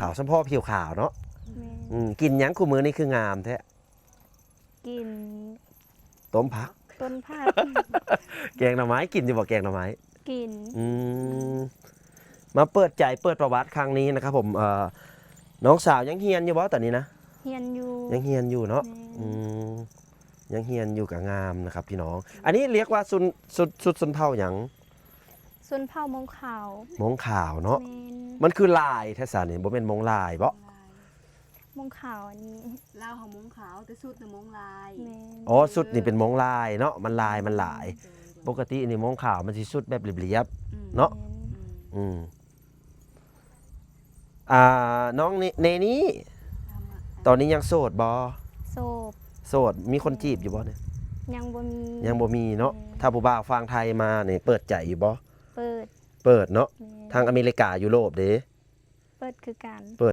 ຂາວ ສຳເພາະຜິວຂາວເນາະ. ແມ່ນ ອືມ ກິນຫຍັງຄູ່ມື້ນີ້ຄືງາມແທ້? ກິນ ຕົ້ມຜັກ ຕົ້ນຜັກ ແກງໜໍ່ໄມ້ ກິນຢູ່ບໍ່ແກງໜໍ່ໄມ້? ກິນ ອືມ ມາເປີດໃຈເປີດປະຫວັດຄັ້ງນີ້ນະຄັບຜົມ ເອີ ນ້ອງສາວຍັງຮຽນຢູ່ບໍ່ຕອນນີ້ນະ? ຮຽນຢູ່ ຍັງຮຽນຢູ່ເນາະ. ແມ່ນ ອືມ ຍັງຮຽນຢູ່ກໍງາມນະຄັບພີ່ນ້ອງ. ອັນນີ້ລຽກວ່າຊົນ ຊົນ ຊຸດຊົນເຜົ່າຫຍັງ? ຊົນເຜົ່າມົ້ງຂາວ ມົ້ງຂາວເນາະ. ແມ່ນ ມັນຄືລາຍແທ້ຊະນີ້ ບໍ່ແມ່ນມົ້ງລາຍບໍ? ມົ້ງຂາວອັນນີ້ ລາວເຮົາມົ້ງຂາວ ແຕ່ຊຸດນະມົ້ງລາຍ. ແມ່ນ ອໍ ຊຸດນີ້ເປັນມົ້ງລາຍເນາະ ມັນລາຍມັນຫຼາຍ. ໂດຍ ປົກກະຕິນີ້ມົ້ງຂາວມັນຊິຊຸດແບບລຽບໆ ອືມ ເນາະ. ແມ່ນ ອືມ ອືມ ອ່າ ນ້ອງເນ ເນນີ້ ຕອນນີ້ຍັງໂສດບໍ່? ໂສດ ໂສດ ມີຄົນຈີບຢູ່ບໍ່ນີ້? ຍັງບໍ່ມີ ຍັງບໍ່ມີເນາະ. ແມ່ນ ຖ້າຜູ້ບ່າວຝັ່ງໄທມານີ້ເປີດໃຈຢູ່ບໍ່? ເປີດ ເປີດເນາະ. ແມ່ນ ທາງອາເມລິກາ ຢູໂຣບເດ? ເປີດຄືກັນ ເປີ